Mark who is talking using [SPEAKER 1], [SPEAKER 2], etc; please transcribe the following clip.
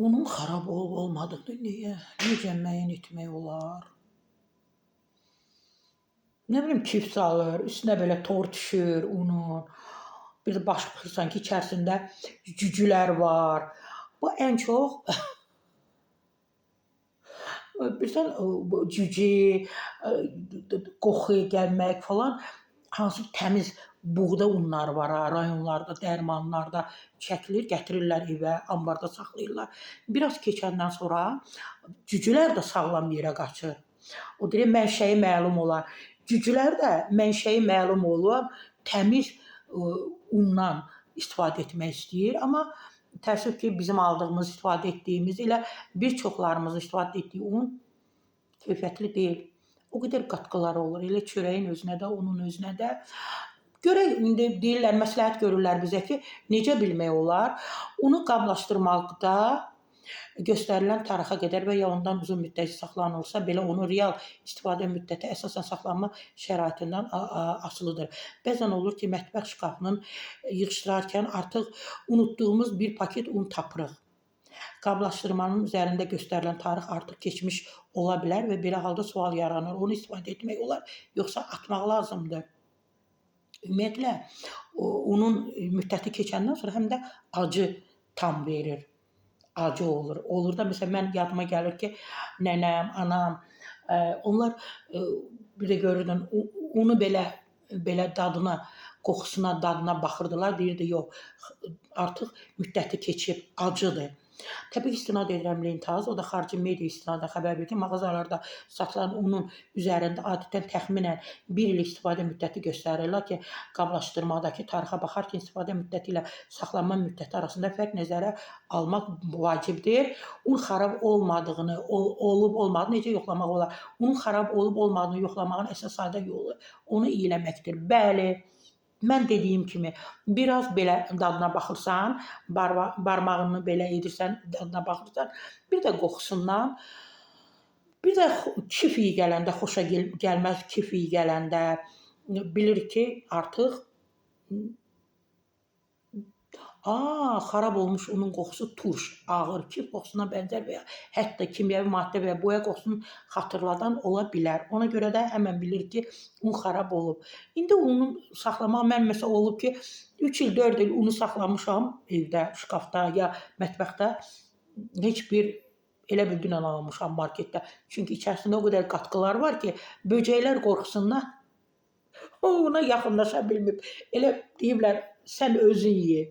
[SPEAKER 1] Unun xarab olub olmadığını necə müəyyən etmək olar? Nə bilim, kif salır, üstünə belə tor düşür unun. Bir də baxırsan ki, içərisində cücülər var. Bu ən çox bilirsən, bu cücü, qoxu gəlmək falan, hansı təmiz buğda unları var ha, rayonlarda, dərmanlarda çəkilir, gətirirlər evə, ambarda saxlayırlar. Biraz keçəndən sonra cücülər də sağlam yerə qaçır. O deyir, mənşəyi məlum olar. Cücülər də mənşəyi məlum olan təmiz undan istifadə etmək istəyir. Amma təəssüf ki, bizim aldığımız, istifadə etdiyimiz elə bir çoxlarımızın istifadə etdiyi un keyfiyyətli deyil. O qədər qatqıları olur. Elə çörəyin özünə də, unun özünə də. Görək, indi deyirlər, məsləhət görürlər bizə ki, necə bilmək olar? Unu qablaşdırmaqda göstərilən tarixə qədər və ya ondan uzun müddət saxlanılsa, belə onun real istifadə müddəti əsasən saxlanma şəraitindən asılıdır. Bəzən olur ki, mətbəx şkafının yığışdırarkən artıq unutduğumuz bir paket un tapırıq. Qablaşdırmanın üzərində göstərilən tarix artıq keçmiş ola bilər və belə halda sual yaranır. Onu istifadə etmək olar, yoxsa atmaq lazımdır. Ümumiyyətlə, unun müddəti keçəndən sonra həm də acı tam verir. Acı olur. Olur da, məsələn, mən yadıma gəlir ki, nənəm, anam, onlar bir də görürdün, unu belə dadına, qoxusuna, dadına baxırdılar. Deyirdi, yox, artıq müddəti keçib, acıdır. Təbii istinad edirəm Lentaz, o da xarici media istinadən xəbər verir ki, mağazalarda satılan unun üzərində adətən təxminən 1 il istifadə müddəti göstərir. Lakin qablaşdırmadakı tarixə baxarkən istifadə müddəti ilə saxlanma müddəti arasında fərq nəzərə almaq vacibdir. Un xarab olmadığını, olub olmadığını necə yoxlamaq olar? Unun xarab olub olmadığını yoxlamağın əsas sadə yolu onu iyiləməkdir. Bəli. Mən dediyim kimi, biraz belə dadına baxırsan, barmağını belə edirsən, dadına baxırsan, bir də qoxusundan, bir də kif iyi gələndə, xoşa gəlməz kif iyi gələndə, bilir ki, artıq xarab olmuş unun qoxusu turş, ağır, kif qoxusuna bənzər və ya hətta kimyəvi maddə və ya boya qoxusunu xatırladan ola bilər. Ona görə də həmən bilir ki, un xarab olub. İndi unu saxlamaq, mən məsələn olub ki, 3 il, 4 il unu saxlamışam evdə, şkafda ya mətbəxdə. Heç bir elə bir dünən almışam marketdə. Çünki içərisində o qədər qatqılar var ki, böcəklər qorxusundan ona yaxınlaşa bilməyib. Elə deyiblər, sən özün ye.